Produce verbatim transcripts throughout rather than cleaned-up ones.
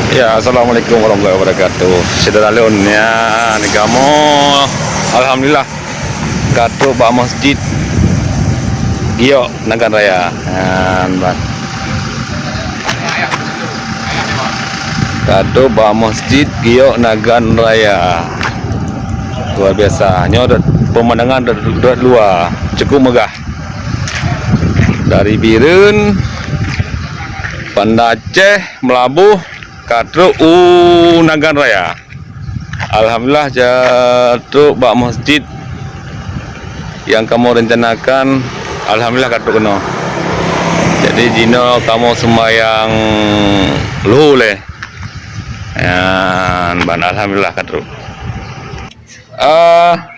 Ya, assalamualaikum warahmatullahi wabarakatuh. Syedara lôn, ya, ni kamoe, alhamdulillah, ka trok bak Masjid Giok Nagan Raya. Nyan, ban. Ka trok bak Masjid Giok Nagan Raya. Luar biasa. Nyoe dot, pemandangan dot, dot luwa, cukup megah. Dari Bireuen, Banda Aceh, Meulaboh, ka trok u Nagan Raya. Alhamdulillah, ka trok bak masjid nyang kamoe rencanakan. Alhamdulillah, ka trok keunoe. Jadi, jinoe kamoe seumayang luhô lé. Nyan, ban alhamdulillah ka trok. Ah,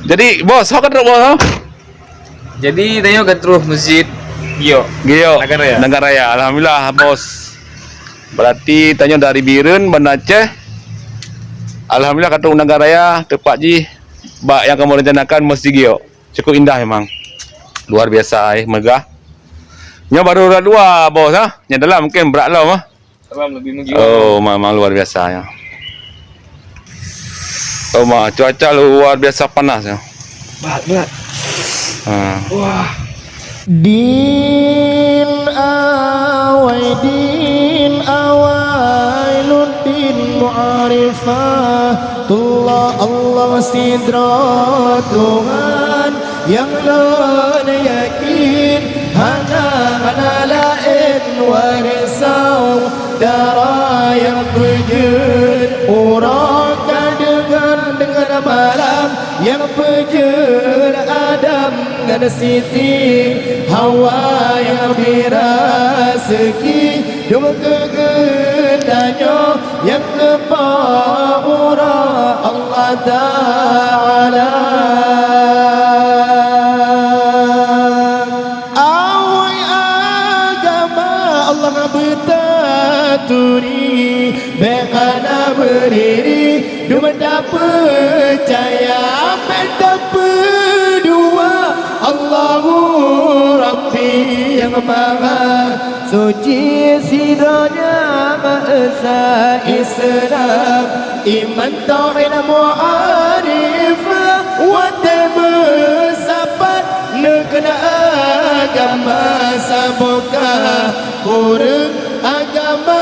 jadi, Bos, ho ka trok, Bos, ho? Jadi, tanyoe ka trok Masjid Giok. Giok. Nagan Raya. Nagan Raya. Alhamdulillah, Bos. Berarti tanyoe dari Bireuen, Banda Aceh. Alhamdulillah, ka trok Nagan Raya, teumpat jih bak nyang kamoe rencanakan Masjid Giok. Cukup indah memang. Luar biasa, eh, megah. Nyoe baru roda dua, Bos, ha? Nyang dalam mungkin brat lom, ha? Dalam lebih meugiwang. Oh, memang luar biasa, ya. Oh, ma, cuaca luar biasa panas, ya. Berat, berat. Ha. Wah. Din awai, din awai, lôn din ma'rifatullah, Allah sidroe Tuhan nyang lôn yakin, hana, hana laén waréh saudara nyang peujeuet uroe ka deungon, deungon malam. Nyang peujeuet Adam ngon Siti Hawa, nyang bri raseuki dum keu geutanyoe, nyang keupoh uroe Allah Ta'ala. Awai agama Allah beutaturi, bék hana meuriri, dum tapeucaya, bék tapeudua, Allahu Rabbi nyang Maha Suci, sidroe nyang Maha Esa, Islam, iman, tauhid, ma'rifah, watée meusapat, neukeuneuk agama saboh ka, ureuëng agama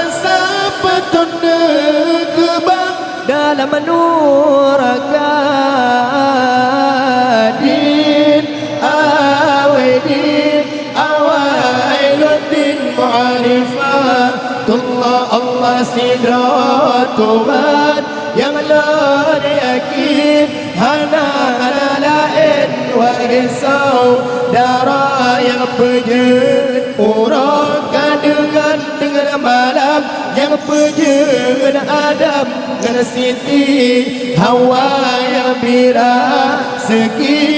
sapeue thon neukeubang dalam nuraka. Din awai, din awai, lôn din ma'rifatullah, Allah sidroe Tuhan nyang lôn yakin, hana, hana laén waréh saudara nyang peujeuet uroe ka deungon, deungon malam, nyang peujeuet Adam ngon Siti Hawa, nyang bri raseuki